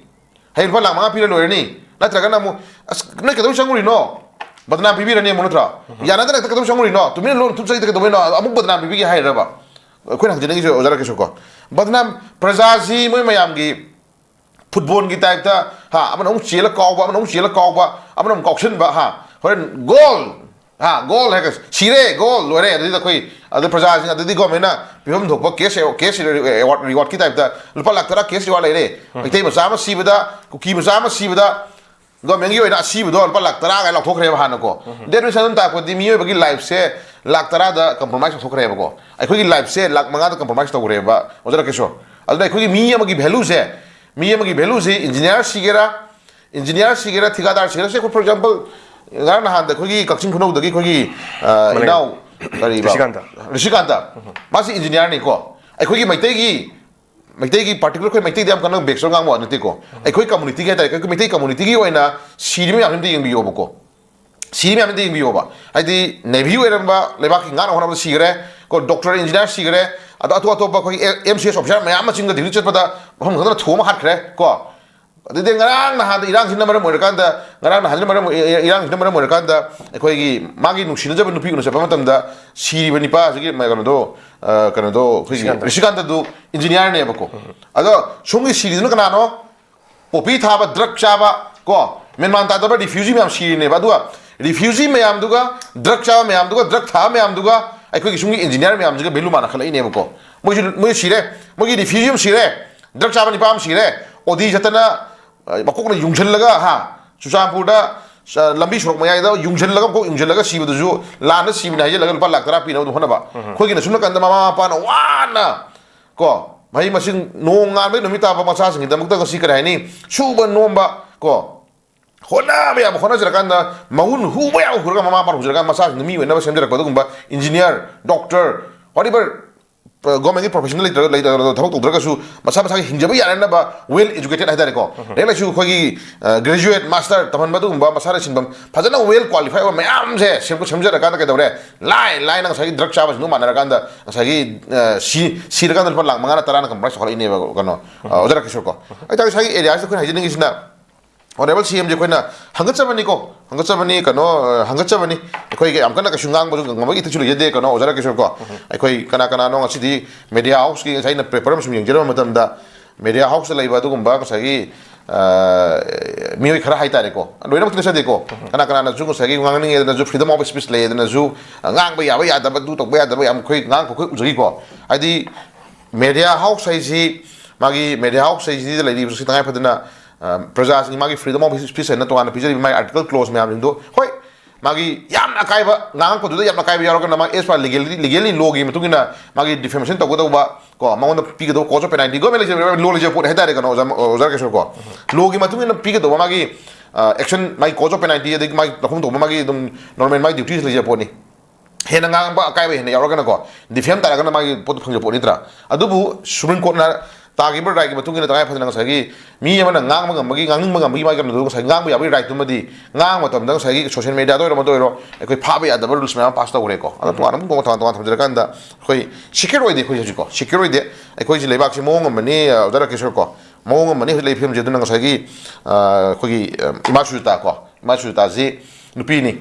ꯍꯌꯦꯡ ꯂꯨꯄꯥ ꯂꯥꯛ ꯃꯉꯥ ꯄꯤꯔ ꯂꯣꯏꯔꯅꯤ, ꯅꯠꯇ꯭ꯔꯒꯅ ꯑꯃꯨꯛ, "ꯑꯁ, ꯅꯣꯏ ꯀꯩꯗꯧꯕꯩ ꯆꯪꯉꯨꯔꯤꯅꯣ? ꯕꯗꯅꯥꯝ ꯄꯤꯕꯤꯔꯅꯤ ꯑꯃꯨꯛ, ꯅꯠꯇ꯭ꯔꯣ? ꯌꯥꯅꯗꯅ ꯍꯦꯛꯇ ꯀꯩꯗꯧꯕꯩ ꯆꯪꯉꯨꯔꯤꯅꯣ? ꯇꯨꯃꯤꯟꯅ ꯂꯣꯟ ꯊꯨꯞ ꯆꯩꯗ ꯀꯩꯗꯧꯕꯩꯅꯣ? ꯑꯃꯨꯛ ꯕꯗꯅꯥꯝ ꯄꯤꯕꯤꯒꯦ ꯍꯥꯏꯔꯕ?" ꯑꯩꯈꯣꯏꯅ ꯍꯪꯖꯅꯤꯡꯉꯤꯁꯦ, ꯑꯣꯖꯥ ꯔꯥꯀꯦꯁꯣꯔ ꯀꯣ, ꯕꯗꯅꯥꯝ, ꯄ꯭ꯔꯖꯥꯁꯤ ꯃꯣꯏ ꯃꯌꯥꯝꯒꯤ ꯐꯨꯠꯕꯣꯜꯒꯤ ꯇꯥꯏꯞꯇ, ꯍꯥ, ꯑꯃꯅ ꯑꯃꯨꯛ ꯆꯦꯜꯂ ꯀꯥꯎꯕ, ꯑꯃꯅ ꯑꯃꯨꯛ ꯆꯦꯜꯂ ꯀꯥꯎꯕ, ꯑꯃꯅ ꯑꯃꯨꯛ ꯀꯥꯎꯁꯟꯕ, ꯍꯥ, ꯍꯣꯔꯦꯟ ꯒꯣꯜ, ꯍꯥ, ꯒꯣꯜ ꯍꯥꯏꯔꯒ ꯁꯤꯔꯦ, ꯒꯣꯜ ꯂꯣꯏꯔꯦ, ꯑꯗꯨꯗ ꯑꯩꯈꯣꯏ ꯑꯗꯨ ꯄ꯭ꯔꯖꯥꯁꯤꯡ ꯑꯗꯨꯗꯤ ꯒꯣꯔꯃꯦꯟꯅ ꯄꯤꯐꯝ ꯊꯣꯛꯄ ꯀꯦꯁ ꯑꯦꯋꯥꯔꯗ, ꯔꯤꯋꯥꯔꯗꯀꯤ ꯇꯥꯏꯞꯇ ꯂꯨꯄꯥ ꯂꯥꯛ ꯇꯔꯥ ꯀꯦꯁ ꯑꯦꯋꯥꯔꯗ ꯂꯩꯔꯦ꯫ ꯃꯩꯇꯩ ꯃꯆꯥ ꯑꯃ ꯁꯤꯕꯗ, ꯀꯨꯀꯤ ꯃꯆꯥ ꯑꯃ ꯁꯤꯕꯗ ꯒꯣꯔꯃꯦꯟꯒꯤ ꯑꯣꯏꯅ ꯑꯁꯤꯕꯗꯣ ꯂꯨꯄꯥ ꯂꯥꯛ ꯇꯔꯥ ꯀꯥꯏꯅ ꯂꯥꯎꯊꯣꯛꯈ꯭ꯔꯦꯕ ꯍꯥꯟꯅꯀꯣ꯫ ꯗꯦꯠ ꯃꯤꯟꯁ ꯑꯗꯨꯝ ꯇꯥꯛꯄꯗꯤ ꯃꯤꯑꯣꯏꯕꯒꯤ ꯂꯥꯏꯐꯁꯦ ꯂꯥꯛ ꯇꯔꯥꯗ ꯀꯝꯄ꯭ꯔꯣꯃꯥꯏꯁ ꯇꯧꯊꯣꯛꯈ꯭ꯔꯦꯕꯀꯣ꯫ ꯑꯩꯈꯣꯏꯒꯤ ꯂꯥꯏꯐꯁꯦ ꯂꯥꯛ ꯃꯉꯥꯗ ꯀꯝꯄ꯭ꯔꯣꯃꯥꯏꯁ ꯇꯧꯈ꯭ꯔꯦꯕ, ꯑꯣꯖꯥ ꯔꯥꯀꯦꯁꯣꯔ꯫ ꯑꯗꯨꯅ ꯑꯩꯈꯣꯏꯒꯤ ꯃꯤ ꯑꯃꯒꯤ ꯚꯦꯂꯨꯁꯦ, ꯃꯤ ꯑꯃꯒꯤ ꯚꯦꯂꯨꯁꯦ ꯏꯟꯖꯤꯅꯤꯌꯥꯔ ꯁꯤꯒꯦꯔꯥ, ꯏꯟꯖꯤꯅꯤꯌꯥꯔ ꯁꯤꯒꯦꯔꯥ, ꯊꯤꯀꯥꯗꯥꯔ ꯁꯤꯒꯦꯔꯥ, ꯁꯦ, for example, ꯉꯔꯥꯡ ꯅꯍꯥꯟꯗ ꯑꯩꯈꯣꯏꯒꯤ ꯀꯛꯆꯤꯡ ꯈꯨꯅꯧꯗꯒꯤ ꯑꯩꯈꯣꯏꯒꯤ, ꯑ, ꯃꯂꯦꯝ꯫ ꯏꯅꯥꯎ ꯀꯔꯤꯕ? ꯔꯤꯁꯤꯀꯥꯟꯇ꯫ ꯔꯤꯁꯤꯀꯥꯟꯇ꯫ ꯃꯥꯁꯤ ꯏꯟꯖꯤꯅꯤꯌꯥꯔꯅꯤꯀꯣ꯫ ꯑꯩꯈꯣꯏꯒꯤ ꯃꯩꯇꯩꯒꯤ, ꯃꯩꯇꯩꯒꯤ particular ꯑꯩꯈꯣꯏ ꯃꯩꯇꯩꯗꯤ ꯌꯥꯝ ꯀꯟꯅ ꯕꯦꯛꯁꯇ ꯉꯥꯡꯕ ꯋꯥ ꯅꯠꯇꯦꯀꯣ꯫ ꯑꯩꯈꯣꯏ ꯀꯝꯃꯨꯅꯤꯇꯤꯒꯤ ꯍꯥꯏꯇꯥꯔꯦ, ꯑꯩꯈꯣꯏ ꯃꯩꯇꯩ ꯀꯝꯃꯨꯅꯤꯇꯤꯒꯤ ꯑꯣꯏꯅ ꯁꯤꯔꯤꯕ ꯃꯌꯥꯝꯁꯤꯝꯇ ꯌꯦꯡꯕꯤꯌꯣꯕꯀꯣ꯫ ꯁꯤꯔꯤ ꯃꯌꯥꯝꯁꯤꯗ ꯌꯦꯡꯕꯤꯌꯣꯕ꯫ ꯍꯥꯏꯗꯤ, ꯅꯦꯚꯤ ꯑꯣꯏꯔꯝꯕ, ꯂꯩꯕꯥꯛꯀꯤ ꯉꯥꯛꯅ ꯍꯣꯠꯅꯕꯗ ꯁꯤꯈ꯭ꯔꯦ ꯀꯣ, ꯗꯣꯛꯇꯔ, ꯏꯟꯖꯤꯅꯤꯌꯥꯔ ꯁꯤꯈ꯭ꯔꯦ, ꯑꯗꯣ ꯑꯇꯣꯞ ꯑꯇꯣꯞꯄ ꯑꯩꯈꯣꯏꯒꯤ ꯑꯦꯝ ꯁꯤ ꯑꯦꯁ ꯑꯣꯐꯤꯁꯥꯔ ꯃꯌꯥꯝ ꯑꯃ ꯆꯤꯡꯗ ꯗꯤꯜꯂꯤ ꯆꯠꯄꯗ ꯃꯐꯝ ꯈꯪꯗꯅ ꯊꯣꯝꯃ ꯍꯥꯠꯈ꯭ꯔꯦ ꯀꯣ꯫ ꯑꯗꯨꯗꯤ ꯉꯔꯥꯡ ꯅꯍꯥꯟꯗ ꯏꯔꯥꯡꯁꯤꯅ ꯃꯔꯝ ꯑꯣꯏꯔꯀꯥꯟꯗ, ꯉꯔꯥꯡ ꯅꯍꯥꯟꯁꯤꯅ ꯃꯔꯝ ꯑꯣꯏ-, ꯏꯔꯥꯡꯁꯤꯅ ꯃꯔꯝ ꯑꯣꯏꯔꯀꯥꯟꯗ ꯑꯩꯈꯣꯏꯒꯤ ꯃꯥꯒꯤ ꯅꯨꯡꯁꯤꯅꯖꯕ ꯅꯨꯄꯤ ꯎꯅ ꯆꯠꯄ ꯃꯇꯝꯗ ꯁꯤꯔꯤꯕ ꯅꯤꯄꯥ ꯑꯁꯤꯒꯤ ꯀꯩꯅꯣꯗꯣ, ꯑ, ꯀꯩꯅꯣꯗꯣ, ꯑꯩꯈꯣꯏꯒꯤ ꯔꯤꯁꯤꯀꯥꯟꯇ꯫ ꯔꯤꯁꯤꯀꯥꯟꯇꯗꯨ ꯏꯟꯖꯤꯅꯤꯌꯥꯔꯅꯦꯕꯀꯣ꯫ ꯑꯗꯣ ꯁꯣꯝꯒꯤ ꯁꯤꯔꯤꯗꯨꯅ ꯀꯅꯥꯅꯣ? ꯄꯣꯄꯤ ꯊꯥꯕ, ꯗ꯭ꯔꯒ ꯆꯥꯕ ꯀꯣ, ꯃꯦꯟꯃꯥꯟ ꯇꯥꯗꯕ ꯔꯤꯐ꯭ꯌꯨꯖꯤ ꯃꯌꯥꯝ ꯁꯤꯔꯤꯅꯦꯕ꯫ ꯑꯗꯨꯒ ꯔꯤꯐ꯭ꯌꯨꯖꯤ ꯃꯌꯥꯝꯗꯨꯒ, ꯗ꯭ꯔꯒ ꯆꯥꯕ ꯃꯌꯥꯝꯗꯨꯒ, ꯗ꯭ꯔꯒ ꯊꯥꯕ ꯃꯌꯥꯝꯗꯨꯒ ꯑꯩꯈꯣꯏꯒꯤ ꯁꯣꯝꯒꯤ ꯏꯟꯖꯤꯅꯤꯌꯥꯔ ꯃꯌꯥꯝꯁꯤꯒ ꯚꯦꯂꯨ ꯃꯥꯟꯅꯈꯠꯂꯛꯏꯅꯦꯕꯀꯣ꯫ ꯃꯣꯏꯁꯨ, ꯃꯣꯏ ꯁꯤꯔꯦ, ꯃꯣꯏꯒꯤ ꯔꯤꯐ꯭ꯌꯨꯖꯤ ꯑꯃ ꯁꯤꯔꯦ, ꯗ꯭ꯔꯒ ꯆꯥꯕ ꯅꯤꯄꯥ ꯑꯃ ꯁꯤꯔꯦ, ꯑꯣꯗꯤ ꯆꯠꯇꯅ, ꯑ, ꯃꯀꯣꯛꯅ ꯌꯨꯡꯁꯤꯜꯂꯒ, ꯍꯥ, ꯆꯨꯔꯆꯥꯟꯄꯨꯔꯗ, ꯑ, ꯂꯝꯕꯤ ꯁꯣꯔꯣꯛ ꯃꯌꯥꯏꯗ ꯌꯨꯡꯁꯤꯜꯂꯒ, ꯃꯀꯣꯛ ꯌꯨꯡꯁꯤꯜꯂꯒ ꯁꯤꯕꯗꯨꯁꯨ ꯂꯥꯟꯗ ꯁꯤꯕꯅꯤ ꯍꯥꯏꯖꯤꯜꯂꯒ ꯂꯨꯄꯥ ꯂꯥꯛ ꯇꯔꯥ ꯄꯤꯅꯕ ꯑꯗꯨꯝ ꯍꯣꯠꯅꯕ꯫ ꯑꯩꯈꯣꯏꯒꯤꯅ ꯁꯨꯝ ꯅꯥꯀꯟꯗ ꯃꯃꯥ ꯃꯄꯥꯅ ꯋꯥꯅ ꯀꯣ, ꯃꯍꯩ ꯃꯁꯤꯡ ꯅꯣꯡ ꯉꯥꯟꯕꯒꯤ ꯅꯨꯃꯤꯠ ꯇꯥꯕ ꯃꯆꯥꯁꯤꯡꯒꯤꯗꯃꯛꯇ ꯉꯁꯤ ꯀꯔꯤ ꯍꯥꯏꯅꯤ, ꯁꯨꯕ ꯅꯣꯝꯕ ꯀꯣ, ꯍꯣꯠꯅꯕ ꯌꯥꯕ ꯍꯣꯠꯅꯖꯔꯀꯥꯟꯗ, ꯃꯒꯨꯟ ꯍꯨꯕ ꯌꯥꯕ ꯍꯨꯔꯒ ꯃꯃꯥ ꯃꯄꯥꯅ ꯍꯨꯖꯔꯀꯥꯟꯗ ꯃꯆꯥꯁꯤꯡꯗꯨ ꯃꯤ ꯑꯣꯏꯅꯕ ꯁꯦꯝꯖꯔꯛꯄ ꯑꯗꯨꯒꯨꯝꯕ ꯏꯟꯖꯤꯅꯤꯌꯥꯔ, ꯗꯣꯛꯇꯔ, whatever, ꯒꯣꯔꯃꯦꯟꯒꯤ ꯄ꯭ꯔꯣꯐꯦꯁꯟꯗ ꯂꯩꯇ꯭ꯔꯒ, ꯂꯩꯇ꯭ꯔꯒ ꯊꯕꯛ ꯇꯧꯗ꯭ꯔꯒꯁꯨ ꯃꯁꯥ ꯃꯁꯥꯒꯤ ꯍꯤꯡꯖꯕ ꯌꯥꯅꯅꯕ well educated ꯍꯥꯏꯇꯥꯔꯦꯀꯣ, ꯂꯥꯏꯔꯤꯛ ꯂꯥꯏꯁꯨ ꯑꯩꯈꯣꯏꯒꯤ, ꯑ, graduate, master ꯇꯝꯍꯟꯕ ꯑꯗꯨꯒꯨꯝꯕ ꯃꯁꯥꯅ ꯁꯤꯟꯐꯝ ꯐꯖꯅ well qualified ꯑꯣꯏꯕ ꯃꯌꯥꯝꯁꯦ ꯁꯦꯝ-, ꯁꯦꯝꯖꯔꯀꯥꯟꯗ ꯀꯩꯗꯧꯔꯦ? ꯂꯥꯏ ꯂꯥꯏꯅ ꯉꯁꯥꯏꯒꯤ ꯗ꯭ꯔꯒ ꯆꯥꯕꯁꯤꯡꯗꯨ ꯃꯥꯟꯅꯔꯀꯥꯟꯗ ꯉꯁꯥꯏꯒꯤ, ꯑ, ꯁꯤ-, ꯁꯤꯔꯀꯥꯟꯗ ꯂꯨꯄꯥ ꯂꯥꯛ ꯃꯉꯥꯅ ꯇꯔꯥꯅ ꯀꯝꯄ꯭ꯔꯣꯃꯥꯏꯁ ꯇꯧꯈꯠꯂꯛꯏꯅꯦꯕ, ꯀꯩꯅꯣ, ꯑ, ꯑꯣꯖꯥ ꯔꯥꯀꯦꯁꯣꯔ ꯀꯣ꯫ ꯍꯥꯏꯇꯥꯔꯦ, ꯉꯁꯥꯏꯒꯤ ꯑꯦꯔꯤꯌꯥꯁꯤꯗ ꯑꯩꯈꯣꯏꯅ ꯍꯥꯏꯖꯅꯤꯡꯉꯤꯁꯤꯅ, ꯑꯣꯅꯔꯦꯕꯜ ꯁꯤ ꯑꯦꯝꯁꯦ ꯑꯩꯈꯣꯏꯅ ꯍꯪꯒꯠꯆꯕꯅꯤꯀꯣ, ꯍꯪꯒꯠꯆꯕꯅꯤ, ꯀꯩꯅꯣ, ꯑ, ꯍꯪꯒꯠꯆꯕꯅꯤ꯫ ꯑꯩꯈꯣꯏꯒꯤ ꯌꯥꯝ ꯀꯟꯅ ꯀꯩꯁꯨ ꯉꯥꯡꯕꯁꯨ ꯉꯝꯕꯒꯤ ꯏꯊꯤꯛꯁꯨ ꯂꯩꯖꯗꯦ, ꯀꯩꯅꯣ, ꯑꯣꯖꯥ ꯔꯥꯀꯦꯁꯣꯔ ꯀꯣ꯫ ꯑꯩꯈꯣꯏ ꯀꯅꯥ ꯀꯅꯥꯅꯣ ꯉꯁꯤꯗꯤ ꯃꯦꯗꯤꯌꯥ ꯍꯥꯎꯁꯀꯤ ꯉꯁꯥꯏ ꯑꯩꯅ ꯄꯦꯄꯔ ꯑꯃ ꯁꯨꯝ ꯌꯦꯡꯖꯔꯕ ꯃꯇꯝꯗ, ꯃꯦꯗꯤꯌꯥ ꯍꯥꯎꯁꯇ ꯂꯩꯕ ꯑꯗꯨꯒꯨꯝꯕ ꯉꯁꯥꯏꯒꯤ, ꯃꯤꯑꯣꯏ ꯈꯔ ꯍꯥꯏꯇꯥꯔꯦꯀꯣ, ꯂꯣꯏꯅꯃꯛꯇꯤ ꯅꯠꯆꯗꯦꯀꯣ, ꯀꯅꯥ ꯀꯅꯥꯅꯁꯨ ꯉꯁꯥꯏꯒꯤ ꯉꯥꯡꯅꯤꯡꯉꯦꯗꯅꯁꯨ, freedom of speech ꯂꯩꯌꯦꯗꯅꯁꯨ, ꯉꯥꯡꯕ ꯌꯥꯕ ꯌꯥꯗꯕ, ꯑꯗꯨ ꯇꯧꯕ ꯌꯥꯗꯕ ꯌꯥꯝ ꯑꯩꯈꯣꯏ ꯉꯥꯡꯕ ꯑꯩꯈꯣꯏ ꯎꯖꯔꯤꯀꯣ꯫ ꯍꯥꯏꯗꯤ media house ꯍꯥꯏꯁꯤ, ꯃꯥꯒꯤ media house ꯍꯥꯏꯁꯤꯗ ꯂꯩꯔꯤꯕꯁꯤ ꯇꯉꯥꯏ ꯐꯗꯅ, ꯑ, ꯄ꯭ꯔꯖꯥꯁꯤꯡꯒꯤ ꯃꯥꯒꯤ freedom of speech ꯍꯥꯏꯅ ꯇꯣꯉꯥꯟꯅ ꯄꯤꯖꯔꯤꯕ ꯃꯥꯒꯤ article clause ꯃꯌꯥꯝꯁꯤꯡꯗꯣ, ꯍꯣꯏ, ꯃꯥꯒꯤ ꯌꯥꯝꯅ ꯑꯀꯥꯏꯕ ꯉꯥꯡꯉꯛꯄꯗꯨꯗ ꯌꯥꯝꯅ ꯑꯀꯥꯏꯕ ꯌꯥꯎꯔꯒꯅ ꯃꯥꯒꯤ as per legally, legally lawꯒꯤ ꯃꯇꯨꯡ ꯏꯟꯅ ꯃꯥꯒꯤ defamation ꯇꯧꯒꯗꯧꯕ ꯀꯣ, ꯃꯉꯣꯟꯗ ꯄꯤꯒꯗꯧꯕ cause of penalty, government ꯂꯩꯖꯕ, law ꯂꯩꯖꯕ ꯄꯣꯠꯅꯤ ꯍꯥꯏꯇꯥꯔꯦ ꯀꯩꯅꯣ, ꯑꯣꯖꯥ, ꯑꯣꯖꯥ ꯔꯥꯀꯦꯁꯣꯔ ꯀꯣ꯫ Lawꯒꯤ ꯃꯇꯨꯡ ꯏꯟꯅ ꯄꯤꯒꯗꯧꯕ ꯃꯥꯒꯤ, ꯑ, action, ꯃꯥꯒꯤ cause of penalty, ꯑꯗꯒꯤ ꯃꯥꯒꯤ ꯂꯧꯐꯝ ꯊꯣꯛꯄ ꯃꯥꯒꯤ ꯑꯗꯨꯝ normal ꯃꯥꯒꯤ duties ꯂꯩꯖꯕ ꯄꯣꯠꯅꯤ꯫ ꯍꯦꯟꯅ ꯉꯥꯡꯕ ꯑꯀꯥꯏꯕ ꯍꯦꯟꯅ ꯌꯥꯎꯔꯒꯅꯀꯣ, defame ꯇꯥꯔꯒꯅ ꯃꯥꯒꯤ ꯄꯣꯠꯇꯨ ꯐꯪꯖꯕ ꯄꯣꯠ ꯅꯠꯇ꯭ꯔꯥ? ꯑꯗꯨꯕꯨ Supreme Courtꯅ ꯇꯥꯈꯤꯕ rightꯀꯤ ꯃꯇꯨꯡ ꯏꯟꯅ ꯇꯉꯥꯏ ꯐꯗꯅ ꯉꯁꯥꯏꯒꯤ ꯃꯤ ꯑꯃꯅ ꯉꯥꯡꯕ ꯉꯝꯕꯒꯤ, ꯉꯥꯡꯅꯤꯡꯕ ꯉꯝꯕꯒꯤ ꯃꯥꯒꯤ ꯀꯩꯅꯣꯗꯣ, ꯉꯁꯥꯏ ꯉꯥꯡꯕ ꯌꯥꯕꯒꯤ rightꯇꯨꯃꯗꯤ ꯉꯥꯡꯕ ꯃꯇꯝꯗ ꯉꯁꯥꯏꯒꯤ social mediaꯗ ꯑꯣꯏꯔꯣ, ꯑꯃꯗ ꯑꯣꯏꯔꯣ, ꯑꯩꯈꯣꯏ ꯐꯥꯕ ꯌꯥꯗꯕ rules ꯃꯌꯥꯝ pass ꯇꯧꯈ꯭ꯔꯦꯀꯣ꯫ ꯑꯗꯣ ꯇꯣꯉꯥꯟꯅ ꯑꯃꯨꯛ ꯇꯣꯉꯥꯟ ꯇꯣꯉꯥꯟ ꯊꯝꯖꯔꯀꯥꯟꯗ ꯑꯩꯈꯣꯏ secure ꯑꯣꯏꯗꯦ, ꯑꯩꯈꯣꯏ ꯍꯧꯖꯤꯛꯀꯣ secure ꯑꯣꯏꯗꯦ꯫ ꯑꯩꯈꯣꯏꯁꯤ ꯂꯩꯕꯥꯛꯁꯤ ꯃꯑꯣꯡ ꯑꯃꯅꯤ, ꯑ, ꯑꯣꯖꯥ ꯔꯥꯀꯦꯁꯣꯔ ꯀꯣ, ꯃꯑꯣꯡ ꯑꯃꯅꯤ ꯍꯧꯖꯤꯛ ꯂꯩ ꯐꯤꯕꯝꯁꯦ꯫ ꯑꯗꯨꯅ ꯉꯁꯥꯏꯒꯤ, ꯑ, ꯑꯩꯈꯣꯏꯒꯤ, ꯑ, ꯏꯃꯥ ꯁꯨꯖꯤꯇꯥ ꯀꯣ, ꯏꯃꯥ ꯁꯨꯖꯤꯇꯥꯁꯤ ꯅꯨꯄꯤꯅꯤ,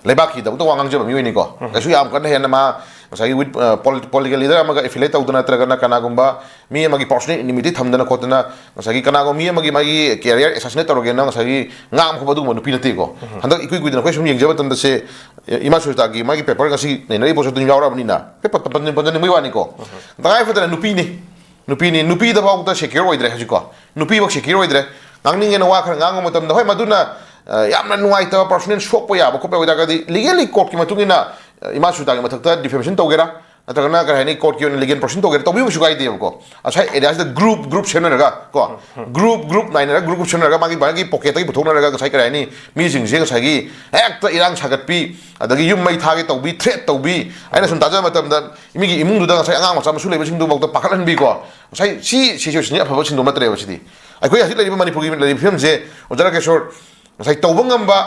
ꯂꯩꯕꯥꯛꯀꯤꯗꯃꯛꯇ ꯋꯥ ꯉꯥꯡꯖꯕ ꯃꯤꯑꯣꯏꯅꯤꯀꯣ꯫ ꯎꯝ꯫ ꯀꯩꯁꯨ ꯌꯥꯝ ꯀꯟꯅ ꯍꯦꯟꯅ ꯃꯥ ꯉꯁꯥꯏꯒꯤ with, ꯑ, polit-, political leader ꯑꯃꯒ affiliate ꯇꯧꯗꯅ ꯅꯠꯇ꯭ꯔꯒꯅ ꯀꯅꯥꯒꯨꯝꯕ ꯃꯤ ꯑꯃꯒꯤ personal enmity ꯊꯝꯗꯅ ꯈꯣꯠꯇꯅ ꯉꯁꯥꯏꯒꯤ ꯀꯅꯥꯒꯨꯝꯕ ꯃꯤ ꯑꯃꯒꯤ ꯃꯥꯒꯤ career assassinate ꯇꯧꯔꯒꯦꯅ ꯉꯁꯥꯏꯒꯤ ꯉꯥꯡꯕ ꯈꯣꯠꯄ ꯑꯗꯨꯒꯨꯝꯕ ꯅꯨꯄꯤ ꯅꯠꯇꯦꯀꯣ꯫ ꯎꯝ꯫ ꯍꯟꯗꯛ ꯏꯀꯨꯏ ꯀꯨꯏꯗꯅ ꯑꯩꯈꯣꯏ ꯁꯨꯝ ꯌꯦꯡꯖꯕ ꯃꯇꯝꯗ ꯁꯦ, ꯏꯃꯥ ꯁꯨꯖꯤꯇꯥꯒꯤ ꯃꯥꯒꯤ paper ꯉꯁꯤ ꯅꯩꯅꯔꯤꯕ ꯄꯣꯠꯁꯨ ꯑꯗꯨꯝ ꯌꯥꯎꯔꯕꯅꯤꯅ paper ꯄꯟꯖꯅꯤꯡꯕꯒꯤ ꯋꯥꯅꯤꯀꯣ꯫ ꯎꯝ꯫ ꯇꯉꯥꯏ ꯐꯗꯅ ꯅꯨꯄꯤꯅꯤ, ꯅꯨꯄꯤꯅꯤ, ꯅꯨꯄꯤꯗꯐꯥꯎꯗ secure ꯑꯣꯏꯗ꯭ꯔꯦ ꯍꯧꯖꯤꯛꯀꯣ꯫ ꯅꯨꯄꯤꯃꯛ secure ꯑꯣꯏꯗ꯭ꯔꯦ꯫ ꯉꯥꯡꯅꯤꯡꯉꯦꯅ ꯋꯥ ꯈꯔ ꯉꯥꯡꯕ ꯃꯇꯝꯗ, ꯍꯣꯏ, ꯃꯗꯨꯅ, ꯑ, ꯌꯥꯝꯅ ꯅꯨꯡꯉꯥꯏꯇꯕ personal ꯁꯣꯛꯄ ꯌꯥꯕ ꯈꯣꯠꯄ ꯑꯣꯏꯇꯥꯔꯒꯗꯤ legally courtꯀꯤ ꯃꯇꯨꯡ ꯏꯟꯅ, ꯑ, ꯏꯃꯥ ꯁꯨꯖꯤꯇꯥꯒꯤ ꯃꯊꯛꯇ defamation ꯇꯧꯒꯦꯔꯥ, ꯅꯠꯇ꯭ꯔꯒꯅ ꯀꯔꯤ ꯍꯥꯏꯅꯤ, courtꯀꯤ ꯑꯣꯏꯅ legal proceeding ꯇꯧꯒꯦꯔꯥ, ꯇꯧꯕꯤꯕꯁꯨ ꯀꯥꯏꯗꯦꯕꯀꯣ꯫ ꯉꯁꯥꯏ areaꯁꯤꯗ group, group ꯁꯦꯝꯅꯔꯒ ꯀꯣ, group, group ꯅꯥꯏꯅꯔꯒ group, group ꯁꯦꯝꯅꯔꯒ ꯃꯥꯒꯤ, ꯃꯥꯒꯤ pocketꯇꯒꯤ ꯄꯨꯊꯣꯛꯅꯔꯒ ꯉꯁꯥꯏ ꯀꯔꯤ ꯍꯥꯏꯅꯤ, ꯃꯤꯁꯤꯡꯁꯦ ꯉꯁꯥꯏꯒꯤ ꯍꯦꯛꯇ ꯏꯔꯥꯡ ꯁꯥꯒꯠꯄꯤ, ꯑꯗꯒꯤ ꯌꯨꯝ ꯃꯩ ꯊꯥꯒꯦ ꯇꯧꯕꯤ, threat ꯇꯧꯕꯤ꯫ ꯑꯩꯅ ꯁꯨꯝ ꯇꯥꯖꯕ ꯃꯇꯝꯗ ꯃꯤꯒꯤ ꯏꯃꯨꯡꯗꯨꯗ ꯉꯁꯥꯏ ꯑꯉꯥꯡ ꯃꯆꯥ ꯃꯁꯨ ꯂꯩꯕꯁꯤꯡꯗꯨꯐꯥꯎꯗ ꯄꯥꯈꯠꯍꯟꯕꯤꯀꯣ꯫ ꯉꯁꯥꯏ ꯁꯤ situationꯁꯤ ꯑꯐꯕ ꯁꯤꯟꯗꯣꯛ ꯅꯠꯇ꯭ꯔꯦꯕ ꯁꯤꯗꯤ꯫ ꯑꯩꯈꯣꯏ ꯍꯧꯖꯤꯛ ꯂꯩꯔꯤꯕ ꯃꯅꯤꯄꯨꯔꯒꯤ ꯂꯩꯔꯤꯕ ꯐꯤꯕꯝꯁꯦ, ꯑꯣꯖꯥ ꯔꯥꯀꯦꯁꯣꯔ, ꯉꯁꯥꯏ ꯇꯧꯕ ꯉꯝꯕ,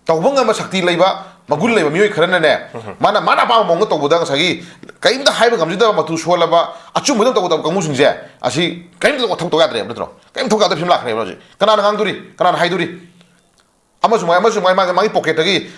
ꯇꯧꯕ ꯉꯝꯕ ꯁꯛꯇꯤ ꯂꯩꯕ, ꯃꯒꯨꯟ ꯂꯩꯕ ꯃꯤꯑꯣꯏ ꯈꯔꯅꯅꯦ, ꯃꯥꯅ, ꯃꯥꯅ ꯑꯄꯥꯝꯕ ꯃꯑꯣꯡꯗ ꯇꯧꯕꯗ ꯉꯁꯥꯏꯒꯤ ꯀꯔꯤꯝꯇ ꯍꯥꯏꯕ ꯉꯝꯖꯗꯕ, ꯃꯇꯨ ꯁꯣꯜꯂꯕ, ꯑꯆꯨꯝꯕꯗ ꯇꯧꯕ ꯇꯧꯕ ꯀꯥꯡꯕꯨꯁꯤꯡꯁꯦ, ꯑꯁꯤ ꯀꯔꯤꯝꯇ ꯊꯕꯛ ꯇꯧ ꯌꯥꯗ꯭ꯔꯦꯕ ꯅꯠꯇ꯭ꯔꯣ? ꯀꯔꯤꯝ ꯊꯕꯛ ꯌꯥꯗꯕ ꯐꯤꯕꯝ ꯂꯥꯛꯈ꯭ꯔꯦꯕ ꯍꯧꯖꯤꯛ꯫ ꯀꯅꯥꯅ ꯉꯥꯡꯗꯣꯔꯤ? ꯀꯅꯥꯅ ꯍꯥꯏꯗꯣꯔꯤ? ꯑꯃꯁꯨ ꯃꯥꯏ, ꯑꯃꯁꯨ ꯃꯥꯏ, ꯃꯥꯒꯤ, ꯃꯥꯒꯤ pocketꯇꯒꯤ